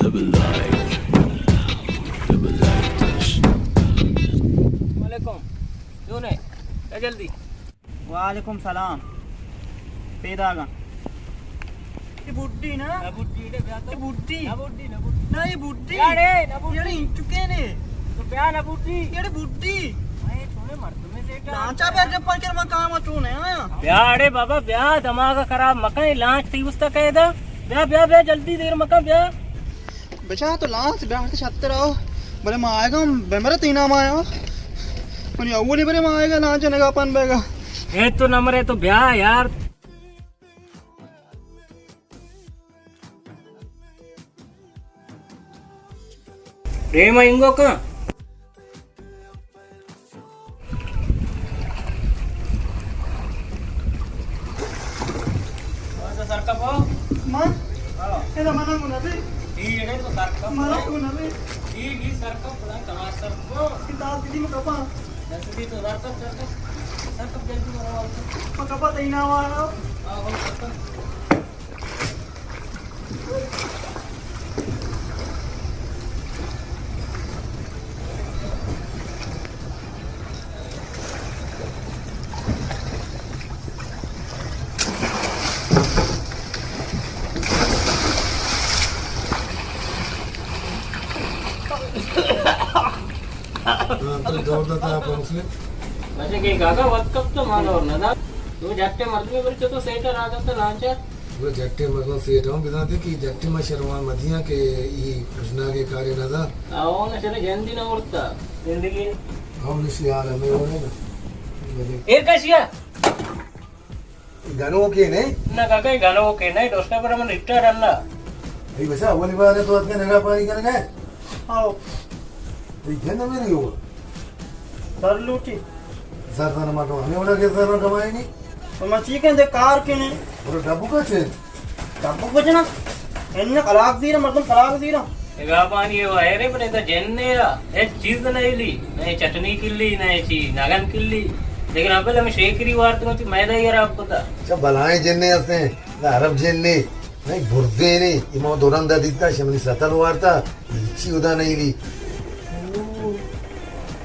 وعلیکم۔ کیوں نے؟ کیا جلدی؟ وعلیکم سلام۔ پیداگاں۔ اے بڈی نا؟ نہ بڈی، اے بیا تو۔ اے بڈی۔ نہ بڈی، نہ بڈی۔ نہ، اے بڈی۔ یار، اے نہ بڈی۔ یار، انچکے نے۔ تو بیا نہ بڈی۔ یار، بڈی۔ اے چونے مردمے دیکھا۔ لانچا بیا جب پر کر مقام چونے آیا۔ بیا، اڑے بابا، بیا، دماغ خراب مکن، لانچ تئی استا کہے دا۔ بیا، بیا، بیا، جلدی دیر مکن، بیا۔ بچا تو لانچ بیارتے شتر آؤ، بلے ما آئے گا، بمرے تئی نام آیا۔ منی اولی برے ما آئے گا، لانچ نگا پان بیگا۔ اے تو نمرے تو بیا یار۔ ریما انگو کن۔ سرکپ ہو؟ من؟ ہاں۔ ادا منا گنا بے۔ ٹھیک ہے، تو سرکپ منا گنا بے۔ ٹھیک ہے، سرکپ بڑا کمار سرکپ۔ کتاب دی میں کپا۔ جیسے بھی تو سرکپ، سرکپ۔ سرکپ جلدی کرو۔ میں کپا تئی نام آ رہا۔ ہاں، ہو سرکپ۔ ہاں، تو دور داتا آپ مسلم۔ اچھا، کہ گاگا وقت کب تو مان اور نہ دا۔ تو جاتے مرد میں بری تو، تو سیٹر آ گا تو لانچا۔ بلے جٹے مردم سیٹ ہم بزانتے کہ جٹے ما شرمان مدیاں کہ ای پرشناگے کارے نہ دا۔ آؤ نہ شرے جندی نہ مرتا زندگی۔ ہم نشی حال ہمیں ہونے نا۔ ایر کشیا؟ گنو کے نے؟ نہ کاکا، گنو کے نے، دوستا پر من اٹا ڈنڈا۔ ای بچا، اولی بار ہے تو اتنے نگاہ پانی کر گئے؟ آؤ۔ تئی جند میری ہو۔ سر لوٹی۔ سر سر ما کما، ہمیں وڑا کے سر ما کمائے نہیں۔ تو ما چی کہیں دے کار کے نہیں۔ اور ڈبو کا چے؟ ڈبو کو جنا۔ ان کلاک زیرا، مردم کلاک زیرا۔ اگا پانی ہے وہ ہے رے، بنے تا جن نے یا، ایک چیز نہیں لی، نہیں چٹنی کلی، نہیں چی نگن کلی۔ لیکن اب ہمیں شیکری وارت میں تھی میدہ ہی خراب ہوتا۔ اچھا، بلائیں جن نے ہستے ہیں، نہ عرب جن نے۔ نہیں، بردے نے، اے ما دو رندا دیتا، شمنی سطل وارتا، ہیچی ادا نہیں لی۔ او،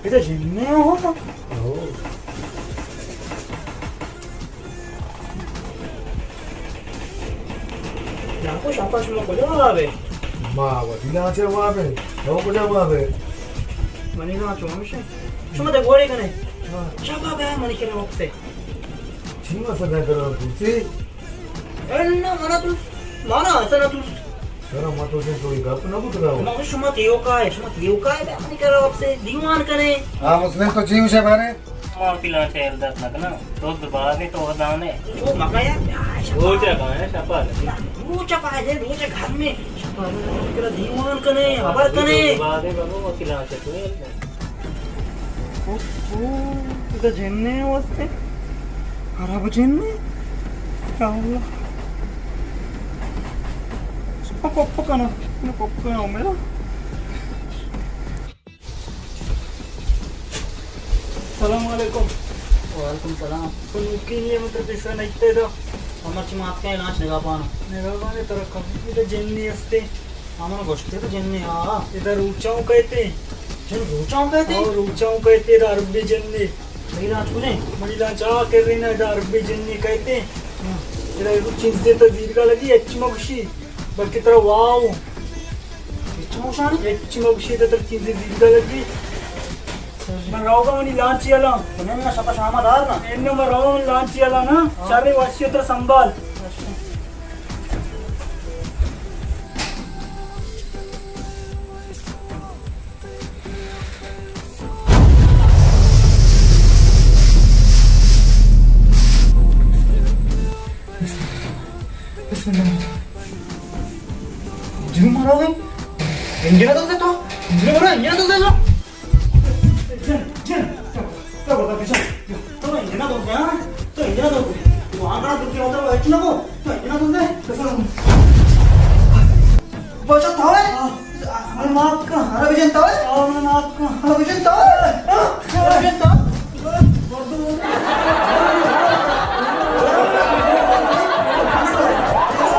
اے تو جن نے ہو تو۔ او۔ جانکو شاپا شما کجا وابے؟ ما وتی لانچے وابے، تو کجا وابے؟ منی لانچ ہمیشہ۔ شما دے گوڑے کنے۔ ہاں۔ شاپا بے منی کرا وقت سے۔ چی مسئلہ کرا کرسی؟ اے نہ، منا تو، منا ایسا نہ تو۔ سر، ما تو سے کوئی گپ نہ بوت رہا ہو۔ ما شما تیو کا ہے، شما تیو کا ہے، بے منی کرا آپ سے دیوان کنے۔ ہاں، مسلم تو چی وشے بارے؟ ما وتی لانچ ء دست نہ کناں۔ دزد باز انت تو دانے۔ چو مکن یار، یار، شپا۔ روچ ء کائیں، شپا۔ روچ ء پائے دے، روچ ء گھر میں۔ شپا کرا دیوان کنے، خبر کنے۔ دزد باز انت بابا، وتی لانچ ء تو۔ او، او، ادا جن نے واسطے۔ عرب جن نے۔ یا اللہ۔ شپا کپ کنا، کپ کنا میرا۔ سلام علیکم۔ وعلیکم سلام۔ تو نوکی نہیں ہے، مطلب، پیسہ نہیں تے دا۔ ہمر چی مات کا علاج نگاہ پانا۔ نگاہ پانے ترا کم، یہ تو جن نہیں ہستے۔ ہمارا گوشتے تو جن نہیں، ہاں۔ ادھر روچاؤں کہتے۔ جن روچاؤں کہتے؟ اور روچاؤں کہتے، ادھر عربی جن نہیں۔ میری لانچ کنے؟ منی لانچ آ کر رہی نا، ادھر عربی جن نہیں کہتے۔ ہاں۔ ادھر ایک چیز سے تو دیر کا لگی، اچھی مگشی۔ بلکہ ترا واو۔ ہچ مہ گوشاں؟ ہچ مہ گوشی، ترا چیزے دیدگا لگی۔ من روگا منی لانچی الا۔ تو نن شپا شاما دار نا۔ انو من روگا منی لانچی الا نا۔ ہاں۔ شر وشی ترا سنبھال۔ اچھا۔ بسم اللہ۔ انجن مارا ہے؟ انجن تو سے تو؟ انجن مارا، انجن تو سے تو؟ جن، جن، تو، تو بتا پیچھے۔ تو انجن تو سے، ہاں؟ تو انجن تو سے۔ تو آنکڑا دکھ کے ہوتا ہے، وہ اچھا کو۔ تو انجن تو سے۔ بچا تھا ہے؟ ہاں۔ ہمیں معاف کر۔ ہمیں بجن تھا ہے؟ ہاں، ہمیں معاف کر۔ ہمیں بجن تھا ہے؟ ہمیں بجن تھا؟